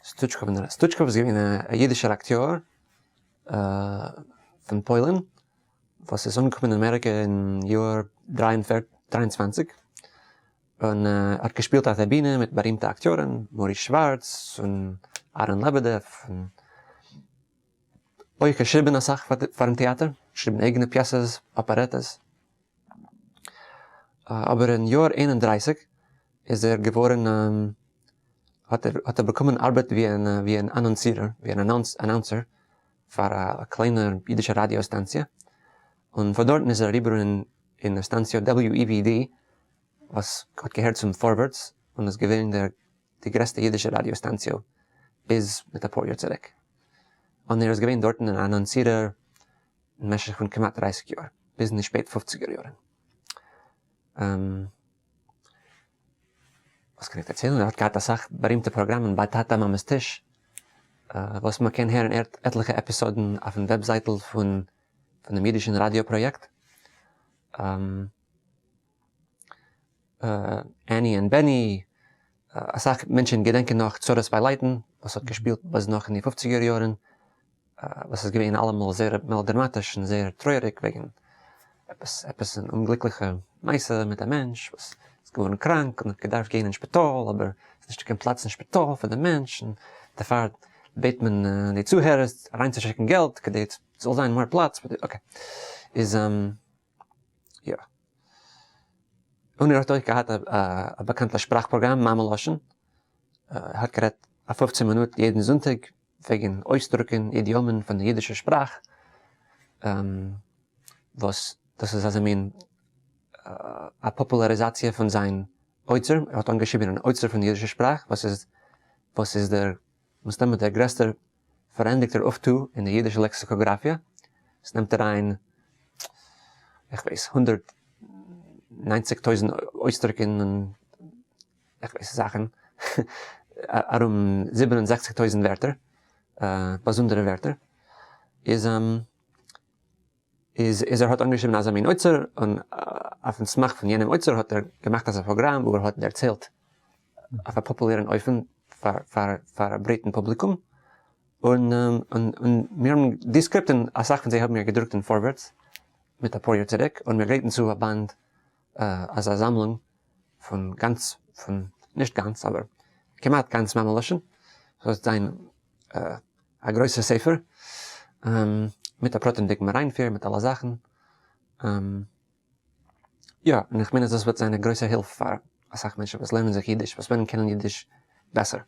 סטוטשקאוו און סטוטשקאוו איז געווען א אידישער אקטיאר פון פוילן וואס איז אנגעקומען אין אמעריקע אין יאר 23 און האט געשפילט אויף דער בינע מיט בארימטע אקטיארן, מאריס שווארץ און אהרן לעבעדעף, און אויך געשריבן אסאך פארן טעאטער, געשריבן אייגענע פיעסעס, אפערעטעס. אבער אין יאר 31 איז ער געווארן, האט ער האט ער באקומען ארבעט ווי אן ווי אן אנאנסירער, ווי אן announcer פאר א קליינע אידישע ראדיא סטאנציע, און פון דארטן איז ער אריבער אין אין סטאנציע WEVD וואס האט געהערט צום פארווערטס און איז געווען דער די גרעסטע אידישע ראדיא סטאנציע ביז מיט אפאר יאר צוריק, און ער איז געווען דארטן אן אנאנסירער אין משך פון כמעט דרייסיג יאר, ביז אין די שפעט פופציגער יארן. וואס קען איך דערציילן, ער האט געהאט אסאך בארימטע פראגראמען ביי טאטע מאמע'ס טיש, וואס מען קען הערן עטליכע עפיסאדן אויפן וועבזייטל פון דעם אידישן ראדיא פראיעקט. עני און בעני, אסאך מענטשן געדענקען נאך צרות ביי לייטן וואס האט געשפילט ביז נאך אין די פופציגער יארן, וואס איז געווען אלעמאל זייער מעלאדראמאטיש און זייער טרויעריג וועגן עפעס עפעס אן אומגליקליכע מעשה מיט א מענטש וואס איז געווארן קראנק און האט געדארפט גיין אין שפיטאל אבער ס'איז נישטא קיין פלאץ אין שפיטאל פאר די מענטש און דערפאר בעט מען די צוהערערס אריינצושיקן געלט כדי ס'זאל זיין מער פלאץ, okay איז יא. און ער האט אויך געהאט א באקאנטע שפראך פראגראם מאמע לשון, ער האט גערעדט א פופצן מינוט יעדן זונטאג וועגן אויסדרוקן אידיאמען פון די אידישע שפראך, וואס דאס איז אזא מין א פאפולאריזאציע פון זיין אוצר, ער האט אנגעשריבן אן אוצר פון די אידישע שפראך וואס איז וואס איז דער מסתמא דער גרעסטער פארענדיגטער אויפטו אין די אידישע לעקסיקאגראפיע, עס נעמט אריין, איך ווייס, 190 טויזנט אויסדרוקן און איך ווייס זאכן, ארום 67 טויזנט ווערטער, באזונדערע ווערטער, איז איז איז ער האט אנגעשריבן אזא מין אוצר, און אויפן סמך פון יענעם אוצר האט ער געמאכט אזא פראגראם וואו ער האט דערציילט אויף א פאפולערן אופן פאר פאר פאר א ברייטן פובליקום, און און און מיר האבן די סקריפטן אסאך פון זיי האבן מיר געדרוקט אין פארווערטס מיט אפאר יאר צוריק, און מיר גרייטן צו א באנד אזא זאמלונג פון גאנץ פון נישט גאנץ אבער כמעט גאנץ מאמע לשון, ס'זאל זיין א גרויסער ספר מיט א פרטימדיגן אריינפיר מיט אלע זאכן, יא, און איך מיין אז דאס וועט זיין א גרויסע הילף פאר אסאך מענטשן וואס לערנען זיך אידיש, וואס וועלן קענען אידיש בעסער.